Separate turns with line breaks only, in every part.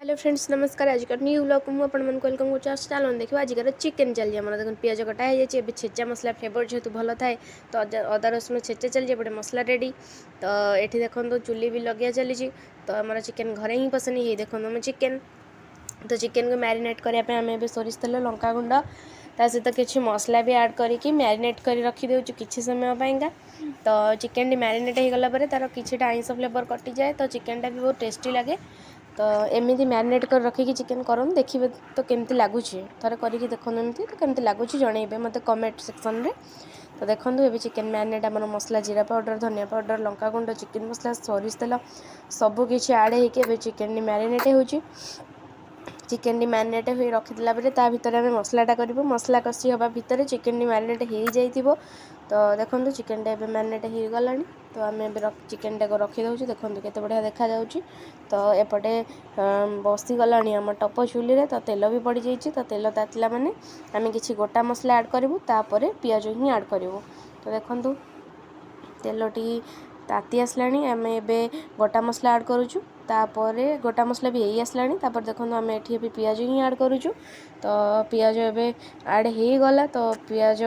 Hello friends, ନମସ୍କାର। ଆଜିକାର new ବ୍ଲଗ୍କୁ ମୁଁ ଆପଣମାନଙ୍କୁ welcome କରୁଛି। ଆଉ ଚାଲନ୍ତୁ ଦେଖିବା, ଆଜିକାର ଚିକେନ୍ ଚାଲିଛି ଆମର। ଦେଖନ୍ତୁ, ପିଆଜ କଟା ହେଇଯାଇଛି। ଏବେ ଛେଚା ମସଲା ଫ୍ଲେଭର୍ ଯେହେତୁ ଭଲ ଥାଏ, ତ ଅଦା ରସୁଣ ଛେଚା ଚାଲିଛି। ଏପଟେ ମସଲା ରେଡ଼ି। ତ ଏଠି ଦେଖନ୍ତୁ, ଚୁଲି ବି ଲଗିଆ ଚାଲିଛି। ତ ଆମର ଚିକେନ୍ ଘରେ ହିଁ ପସନ୍ଦ ହେଇ। ଦେଖନ୍ତୁ ଆମ ଚିକେନ୍। ତ ଚିକେନ୍କୁ ମ୍ୟାରିନେଟ୍ କରିବା ପାଇଁ ଆମେ ଏବେ ସୋରିଷ ତେଲ, ଲଙ୍କାଗୁଣ୍ଡ, ତା ସହିତ କିଛି ମସଲା ବି ଆଡ଼୍ କରିକି ମ୍ୟାରିନେଟ୍ କରି ରଖିଦେଉଛୁ କିଛି ସମୟ ପାଇଁକା। ତ ଚିକେନ୍ଟି ମ୍ୟାରିନେଟ୍ ହେଇଗଲା ପରେ ତା'ର କିଛିଟା ଆଇଁଷ ଫ୍ଲେଭର୍ କଟିଯାଏ, ତ ଚିକେନ୍ଟା ବି ବହୁତ ଟେଷ୍ଟି ଲାଗେ। ତ ଏମିତି ମ୍ୟାରିନେଟ୍ କରି ରଖିକି ଚିକେନ୍ କରନ୍ତୁ, ଦେଖିବେ ତ କେମିତି ଲାଗୁଛି। ଥରେ କରିକି ଦେଖନ୍ତୁ ଏମିତି, ତ କେମିତି ଲାଗୁଛି ଜଣେଇବେ ମୋତେ କମେଣ୍ଟ ସେକ୍ସନ୍ରେ। ତ ଦେଖନ୍ତୁ, ଏବେ ଚିକେନ୍ ମ୍ୟାରିନେଟ୍ ଆମର ମସଲା, ଜିରା ପାଉଡ଼ର, ଧନିଆ ପାଉଡ଼ର, ଲଙ୍କାଗୁଣ୍ଡ, ଚିକେନ୍ ମସଲା, ସୋରିଷ ତେଲ ସବୁ କିଛି ଆଡ଼୍ ହେଇକି ଏବେ ଚିକେନ୍ଟି ମ୍ୟାରିନେଟ୍ ହେଉଛି। ଚିକେନ୍ଟି ମ୍ୟାରିନେଟ୍ ହୋଇ ରଖିଦେଲା ପରେ ତା ଭିତରେ ଆମେ ମସଲାଟା କରିବୁ। ମସଲା କଷି ହେବା ଭିତରେ ଚିକେନ୍ଟି ମ୍ୟାରିନେଟ୍ ହେଇଯାଇଥିବ। ତ ଦେଖନ୍ତୁ, ଚିକେନ୍ଟା ଏବେ ମ୍ୟାରିନେଟ୍ ହେଇଗଲାଣି। ତ ଆମେ ଏବେ ଚିକେନ୍ଟାକୁ ରଖିଦେଉଛୁ। ଦେଖନ୍ତୁ, କେତେ ବଢ଼ିଆ ଦେଖାଯାଉଛି। ତ ଏପଟେ ବସିଗଲାଣି ଆମ ଟପ ଚୁଲିରେ, ତ ତେଲ ବି ପଡ଼ିଯାଇଛି। ତ ତେଲ ତାତିଲା ମାନେ ଆମେ କିଛି ଗୋଟା ମସଲା ଆଡ଼୍ କରିବୁ, ତାପରେ ପିଆଜ ହିଁ ଆଡ଼୍ କରିବୁ। ତ ଦେଖନ୍ତୁ, ତେଲଟି ତାତି ଆସିଲାଣି। ଆମେ ଏବେ ଗୋଟା ମସଲା ଆଡ଼୍ କରୁଛୁ। ତାପରେ ଗୋଟା ମସଲା ବି ହେଇ ଆସିଲାଣି। ତାପରେ ଦେଖନ୍ତୁ, ଆମେ ଏଠି ଏବେ ପିଆଜ ହିଁ ଆଡ଼୍ କରୁଛୁ। ତ ପିଆଜ ଏବେ ଆଡ଼୍ ହେଇଗଲା। ତ ପିଆଜ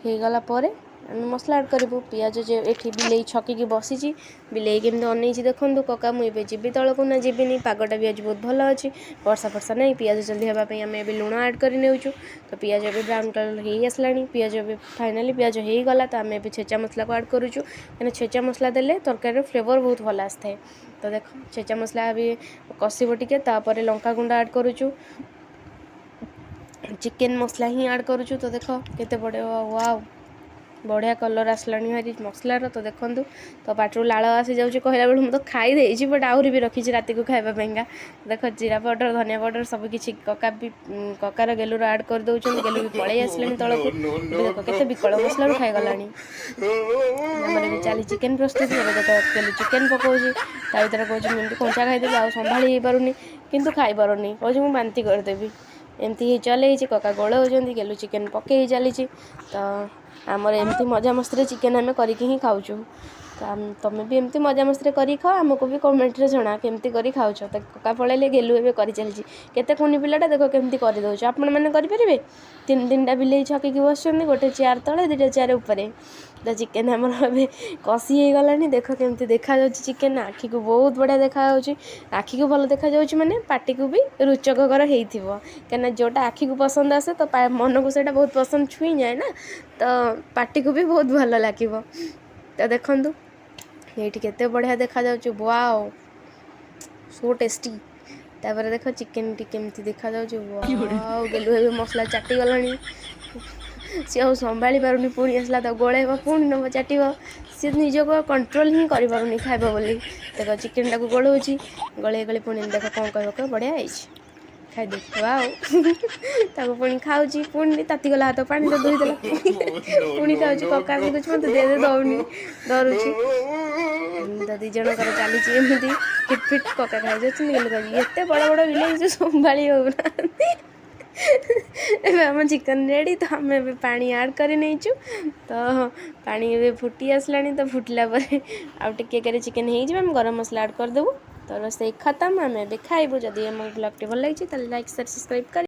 ହେଇଗଲା ପରେ ଆମେ ମସଲା ଆଡ଼୍ କରିବୁ। ପିଆଜ ଯେ ଏଠି ବିଲେଇ ଛକିକି ବସିଛି। ବିଲେଇ କେମିତି ଅନେଇଛି ଦେଖନ୍ତୁ। କକା, ମୁଁ ଏବେ ଯିବି ତଳକୁ ନା ଯିବିନି? ପାଗଟା ବି ଆଜି ବହୁତ ଭଲ ଅଛି, ବର୍ଷା ଫର୍ଷା ନାହିଁ। ପିଆଜ ଜଲ୍ଦି ହେବା ପାଇଁ ଆମେ ଏବେ ଲୁଣ ଆଡ଼୍ କରି ନେଉଛୁ। ତ ପିଆଜ ଏବେ ବ୍ରାଉନ୍ କଲର୍ ହେଇ ଆସିଲାଣି। ପିଆଜ ଏବେ ଫାଇନାଲି ପିଆଜ ହେଇଗଲା। ତ ଆମେ ଏବେ ଛେଚା ମସଲାକୁ ଆଡ଼୍ କରୁଛୁ, କାହିଁକିନା ଛେଚା ମସଲା ଦେଲେ ତରକାରୀର ଫ୍ଲେଭର୍ ବହୁତ ଭଲ ଆସିଥାଏ। ତ ଦେଖ, ଛେଚା ମସଲା ବି କଷିବ ଟିକେ। ତାପରେ ଲଙ୍କା ଗୁଣ୍ଡ ଆଡ଼୍ କରୁଛୁ, ଚିକେନ୍ ମସଲା ହିଁ ଆଡ଼୍ କରୁଛୁ। ତ ଦେଖ, କେତେ ବଢ଼ିଆ, ୱାଓ, ବଢ଼ିଆ କଲର୍ ଆସିଲାଣି ଭାରି ମସଲାର। ତ ଦେଖନ୍ତୁ, ତ ପାଟିରୁ ଲାଳ ଆସିଯାଉଛି କହିଲା ବେଳକୁ। ମୁଁ ତ ଖାଇ ଦେଇଛି, ବଟ୍ ଆହୁରି ବି ରଖିଛି ରାତିକୁ ଖାଇବା ପାଇଁକା। ଦେଖ, ଜିରା ପାଉଡ଼ର, ଧନିଆ ପାଉଡ଼ର ସବୁ କିଛି କକା ବି କକାର ଗେଲୁର ଆଡ଼୍ କରିଦେଉଛନ୍ତି। ଗେଲୁ ବି ପଳେଇ ଆସିଲାଣି ତଳକୁ। ଏବେ ଦେଖ, କେତେ ବିକଳ ମସଲାରୁ ଖାଇଗଲାଣି। ଆମର ଏବେ ଚାଲି ଚିକେନ୍ ପ୍ରସ୍ତୁତି। ଏବେ ଦେଖ, ଗେଲୁ ଚିକେନ୍ ପକାଉଛି ତା ଭିତରେ। କହୁଛି, ମୁଁ ଏମିତି କଞ୍ଚା ଖାଇଦେବି, ଆଉ ସମ୍ଭାଳି ହେଇପାରୁନି। କିନ୍ତୁ ଖାଇପାରୁନି, କହୁଛି ମୁଁ ବାନ୍ତି କରିଦେବି। ଏମିତି ହିଁ ଚଲେଇଛି। କକା ଗୋଳଉଛନ୍ତି, ଗେଲୁ ଚିକେନ୍ ପକେଇ ଚାଲିଛି। ତ ଆମର ଏମିତି ମଜାମସ୍ତିରେ ଚିକେନ୍ ଆମେ କରିକି ହିଁ ଖାଉଛୁ। ତ ତମେ ବି ଏମିତି ମଜାମସ୍ତିରେ କରିକି ଖାଅ। ଆମକୁ ବି କମେଣ୍ଟରେ ଜଣା କେମିତି କରି ଖାଉଛ। ତ କକା ପଳେଇଲେ, ଗେଲୁ ଏବେ କରିଚାଲିଛି। କେତେ କୁନି ପିଲାଟା, ଦେଖ କେମିତି କରିଦେଉଛି। ଆପଣମାନେ କରିପାରିବେ? ତିନି ତିନିଟା ବିଲେଇ ଛକିକି ବସିଛନ୍ତି, ଗୋଟେ ଚେୟାର ତଳେ, ଦୁଇଟା ଚେୟାର ଉପରେ। ତ ଚିକେନ୍ ଆମର ଏବେ କଷି ହେଇଗଲାଣି। ଦେଖ କେମିତି ଦେଖାଯାଉଛି ଚିକେନ୍। ଆଖିକୁ ବହୁତ ବଢ଼ିଆ ଦେଖାଯାଉଛି। ଆଖିକୁ ଭଲ ଦେଖାଯାଉଛି ମାନେ ପାଟିକୁ ବି ରୁଚକର ହେଇଥିବ, କାହିଁକିନା ଯେଉଁଟା ଆଖିକୁ ପସନ୍ଦ ଆସେ, ତ ମନକୁ ସେଇଟା ବହୁତ ପସନ୍ଦ ଛୁଇଁଯାଏ ନା, ତ ପାଟିକୁ ବି ବହୁତ ଭଲ ଲାଗିବ। ତ ଦେଖନ୍ତୁ, ଏଇଠି କେତେ ବଢ଼ିଆ ଦେଖାଯାଉଛି। Wow, so tasty. ତାପରେ ଦେଖ, ଚିକେନ୍ଟି କେମିତି ଦେଖାଯାଉଛି। ୱାଓ, ଗେଲୁ ଏବେ ମସଲା ଚାଟିଗଲାଣି। ସିଏ ଆଉ ସମ୍ଭାଳି ପାରୁନି। ପୁଣି ଆସିଲା, ତାକୁ ଗୋଳେଇବ, ପୁଣି ନେବ, ଚାଟିବ। ସିଏ ନିଜକୁ ଆଉ କଣ୍ଟ୍ରୋଲ୍ ହିଁ କରିପାରୁନି ଖାଇବ ବୋଲି। ଦେଖ, ଚିକେନ୍ଟାକୁ ଗୋଳଉଛି। ଗୋଳେଇ ଗୋଳେଇ ପୁଣି ଦେଖ କ'ଣ କହିବ। କହିବ, ବଢ଼ିଆ ହେଇଛି, ଖାଇଦେ। ୱାଓ, ତାକୁ ପୁଣି ଖାଉଛି। ପୁଣି ତାତିଗଲା ହାତ, ପାଣିରେ ଧୋଇଦେଲା। ପୁଣି ଖାଉଛି। କକା ବି କହୁଛି, ମୋତେ ଦେ ଦେ, ଦଉନି, ଧରୁଛି। ତ ଦୁଇ ଜଣଙ୍କର ଚାଲିଛି ଏମିତି ଫିଟ୍ ଫିଟ୍। କକା ଖାଇଯାଉଛନ୍ତି, ଗେଲୁ ଖାଉଛି। ଏତେ ବଡ଼ ବଡ଼ ବିଲେଇ ଯେ ସମ୍ଭାଳି ହେଉନାହାନ୍ତି। ଏବେ ଆମ ଚିକେନ୍ ରେଡ଼ି। ତ ଆମେ ଏବେ ପାଣି ଆଡ଼୍ କରି ନେଇଛୁ। ତ ପାଣି ଏବେ ଫୁଟି ଆସିଲାଣି। ତ ଫୁଟିଲା ପରେ ଆଉ ଟିକେ କରି ଚିକେନ୍ ହେଇଯିବ, ଆମେ ଗରମ ମସଲା ଆଡ଼୍ କରିଦେବୁ। ତ ରୋଷେଇ ଖତମ, ଆମେ ଏବେ ଖାଇବୁ। ଯଦି ଆମ ବ୍ଲଗ୍ଟି ଭଲ ଲାଗିଛି, ତାହେଲେ ଲାଇକ୍, ସେୟାର, ସବସ୍କ୍ରାଇବ୍ କରି